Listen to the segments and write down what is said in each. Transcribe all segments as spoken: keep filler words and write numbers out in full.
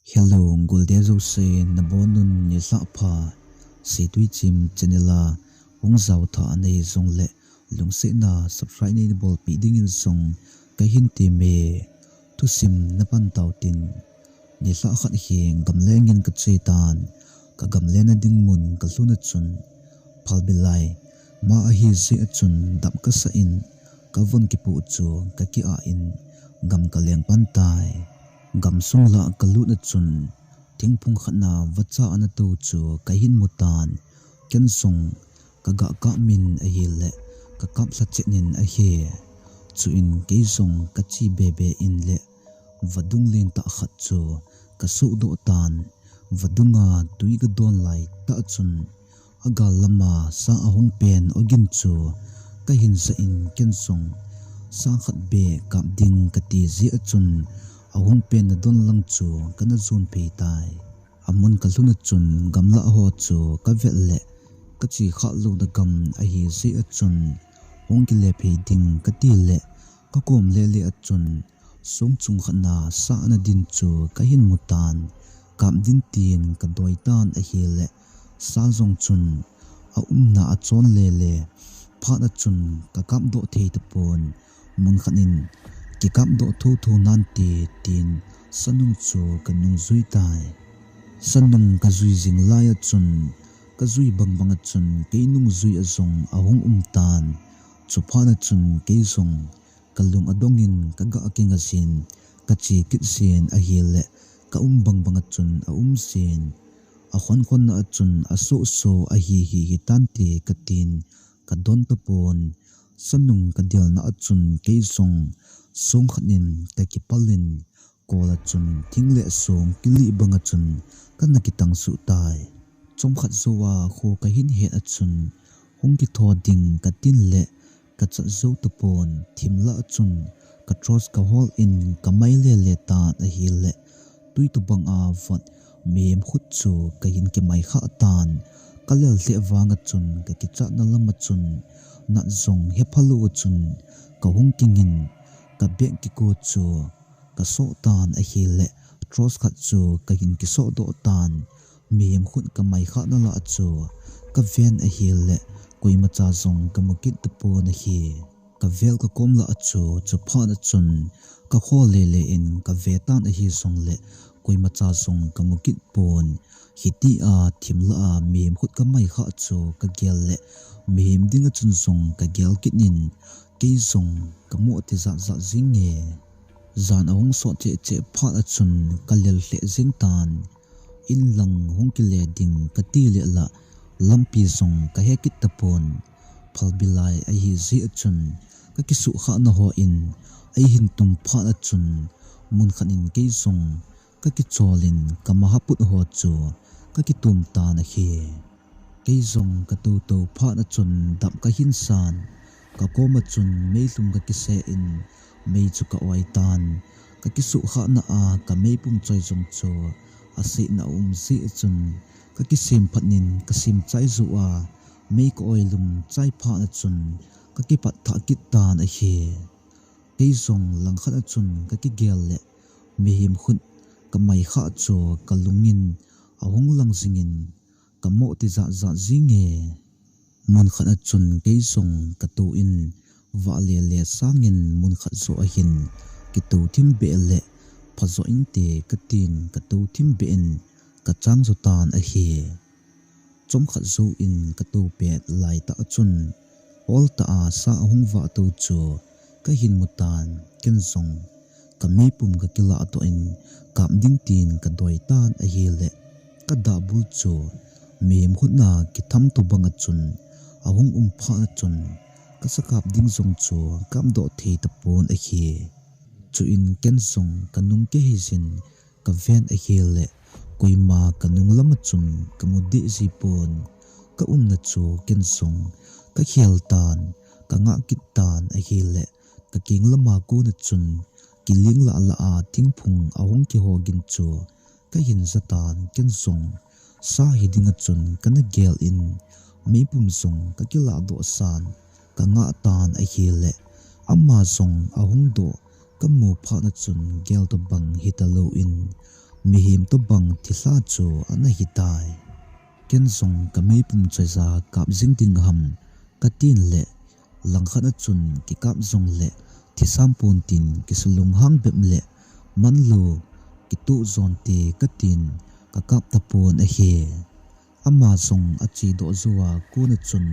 Hello, golde jouse, nabonun nilhah pha. Seitui Chim channel a hung jao thah nei jongle, lungsetna subscribe neina bolpeh dingin jong kahin temme. Thusim napan tautin. Nilhah khat hi gamlengin kache tan, ka gamlena ding mun kalhun a chun, phalbi lai ma ahi jeh a chun dap kasah in, kavon kipoh chu kaki-ah in gam kaleng pan tai. Gamsung lah kalut a chun, thingphung khat na vacha ana tou chu kahin mu tan, ken jong kaga kap min ahile, kakap lha chet in ahi. Chuin kei jong kache bebe in le, vadung lentah khat chu kasuhdoh tan, vadung a tui kadon laitah chun, agal lama sa ahung pen ogin chu kahin jah in, ken jong sa khat beh kap ding kati jeh a chun, ahung pen nadon lang chu kana jon phei tai. Amun kalhun a chun gamlah ho chu kavet le, kache khah louna gam ahi jeh a chun, hung kile phei ding kati le, kakom lele a chun, song chung khat na sa ana din chu kahin mu tan, kap ding tin kadoi tan ahile, sa jong chun aumna achon lele phat a chun kakapdoh thei tapon, mun khat in kikapdoh thotho nante tin sanung chu kanung jui tai. Sanung kajui jing lai a chun, kajui bangbang a chun kei nungjui a jong ahung um tan. Chuphat a chun kei jong kalung adongin kaga kinga jin, kache kit jin ahile, kaum bangbang a chun aum jin. Akhonkhon a chun asohsoh ahi hi hitante katin, kadon tapon. Sanung kadelna a chun kei jong song khat in kakipal in, kol a chun thing le song kilih bang a chun kana kitang suh tai. Chomkhat jou a kho kahin het a chun, hung kitho ding katin le, kachat jou tapon, thim lah a chun ka torch kahol in kamai lele tan ahile, tui tobang a vot mihem khut chu kahin kimai khah tan. Kalel lheh vang a chun kakichatna lam a chun, nat jong hepha lou a chun kahung kingin, kabeh kiko chu kasoh tan ahile, torch khat chu kahin kisohdoh tan. Mihem khut kamai khahna lah a chu kaven ahile, koimacha jong kamu kit tapon ahi. Kavel kakom lah a chu, chuphat a chun kakho lele in kave tan ahi jongle, koimacha jong kamu kit pon. Hitia thim lah a mihem khut kamai khah chu kagel le, mihem ding a chun jong kagel kit in, kei jong kamoh tijat jat jing e. Jan ahung sot cheh cheh phat a chun kalel lheh jeng tan. In lang hung kile ding kati le lah, lampi jong kahe kit tapon. Phalbi lai ahi jeh a chun, kakisuhkhahna ho in eihin tum phat a chun, mun khat in kei jong kakichol in kamaha put ho chu kakitum tan ahi. Kei jong katou tou phat a chun dap kahin san, kakom a chun meilhum kakise in mei chu ka-oi tan. Kakisuhkhahna a kameipum choi jong chu asetna aum jeh a chun, kakisem phat in kasem chai jou a, mei ka-oi lum chai phat a chun kakipat thah kit tan ahi. Kei jong langkhat a chun kakigel le, mihem khut kamai khah chu kalung in ahung lang jing in, kamoh tijat jat jing e. Mun khat a chun kei jong katou in, vah lele sangin mun khat joh ahin kitou thim beh le, phajo inte katin katou thim beh in kachang jo tan ahi. Chomkhat jouvin katou pet laitah a chun, oltah a sa ahung vah tou chu kahin mu tan, ken jong kameipum kakilah doh in kap ding tin kadoi tan ahile, kadah bul chu mihem khut na kitham tobang a chun ahung um phat a chun, kasakap ding jong chu kapdoh thei tapon ahi. Chuin ken jong kanung kihei jin kaven ahile, koima kanung lam a chun kamu deh ji pon. Kaumna chu ken jong kakhel tan, kangah kit tan ahile, kakeng lam a kon a chun kiling lah lah a thingphung ahung kiho gin chu kahin ja tan, ken jong sa hi ding a chun kana gel in, meipum jong kakilah doh san kangah tan ahile, ama jong ahung doh kamu phat a chun gel tobang hita lou in, mihem tobang thilha chu ana hitai. Ken jong ka meipum choija kap jing ding ham katin le, langkhat a chun kikap jongle thisam pon tin kisulunghang bep le, manlou kitoh jonte katin kakap tapon ahi. Ama jong achedoh jouva kona chun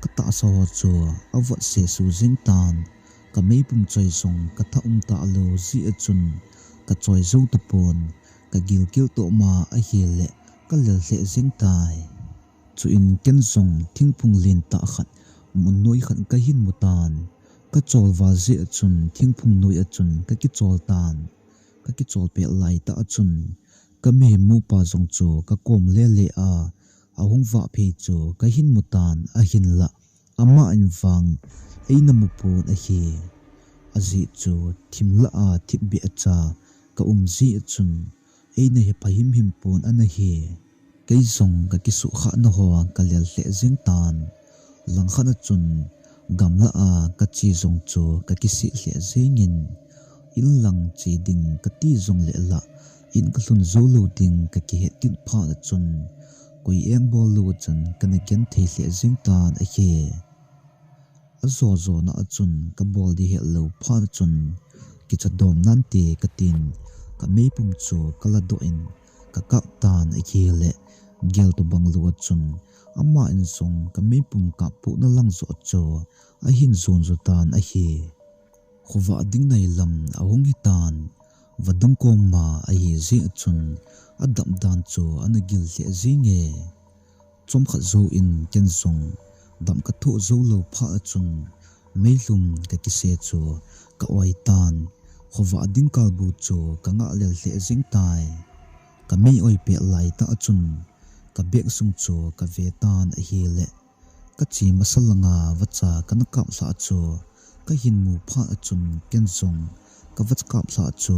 katahsa ho chu avot sesu jeng tan, ka meipum choi jong katha um talou jeh a chun kachoi jou tapon, kagilkel toh ma ahile kalel lheh jeng tai. Chuin ken jong thingphung lentah khat, mun noi khat kahin mutan, kachol val jeh a chun thingphung noi a chun kakichol tan. Kakichol pet laitah a chun, ka mihem mupa jong chu kakom lele a, ahung vahphei chu kahin mutan ahinlah, amahin vang eina mupon ahi. Ajeh chu thim lah a thipbeh a cha kaum jeh a chun, eina hepha himhim pon ana hi. Kei jong kakisuhkhahna ho kalel lheh jeng tan. Langkhat a chun gamlah a kache jong chu kakisih lheh jengin, inlang che ding kati jongle lah, in kalhun joulou ding kakihet kit phat a chun, koi engbol lou a chun kana genthei lheh jeng tan ahi. Ajo jona a chun kabol ding hetlou phat a chun, kicha dom nante katin, ka meipum chu kaladoh in kakap tan ahile, gel tobang lou a chun, amahin jong ka meipum kap pohna lang joh chu ahin jon jo tan ahi. Khovah ding nailam ahung hitan, vadung kom ma ahi jeh a chun, adap dan chu ana gil lheh jenge. Chomkhat jouvin ken jong dam kathoh joulou phat a chun, meilhum kakise chu ka-oi tan, khovah ding kalbu chu kangah lel lheh jeng tai. Ka mei-oi pet laitah a chun, ka bag sung chu kave tan ahile, kache masa langa vacha kana kap lhah chu kahin mu phat a chun ken jong kavach kap lhah chu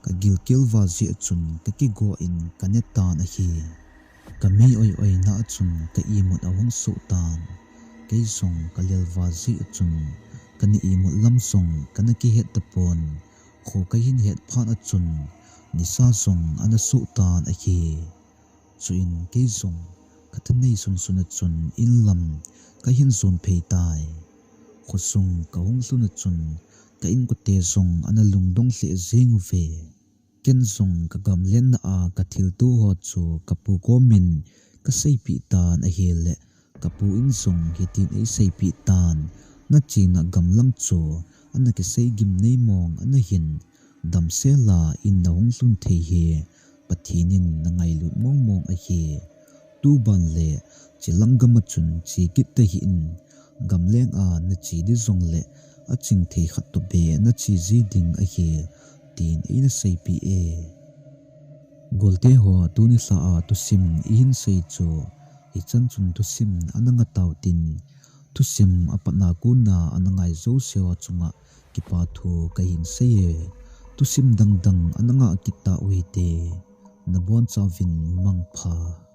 kagilkel val jeh a chun kakigo in kane tan ahi. Ka mei-oi-oina a chun ka imut ahung soh tan, kei jong kalel val jeh a chun kana imut lam jong kana kihet tapon, kho kahin het phat a chun nisa jong ana soh tan ahi. Chuin kei jong kathanei sunsun a chun inlam kahin jon phei tai. Khosung kahung lhun a chun ka inkote jong ana lungdong lheh jeng uve. Ken jong kagamlenna a kathilto ho chu kapu komin kaseipeh tan ahile, kapu in jong hitin eiseipeh tan, nachena gamlang chu ana kisei gimnei mong ana hin, damsela in nahung lhun thei hi Pathen in nangailut mong mong ahi. Tuban le chelang gam a chun che kit tahih in, gamleng a nache ding jongle aching thei khat toh be nache ji ding ahi, tin eina seipeh e. Golte ho, tuni lha a thusim ihin sei chu hichan chun thusim ana nga tau tin, thusim apatna kona ana ngai jouse ho chunga kipa thu kahin sei e. Thusim dangdang ana ngah kit tau hite. Nabonchauvin mangpha.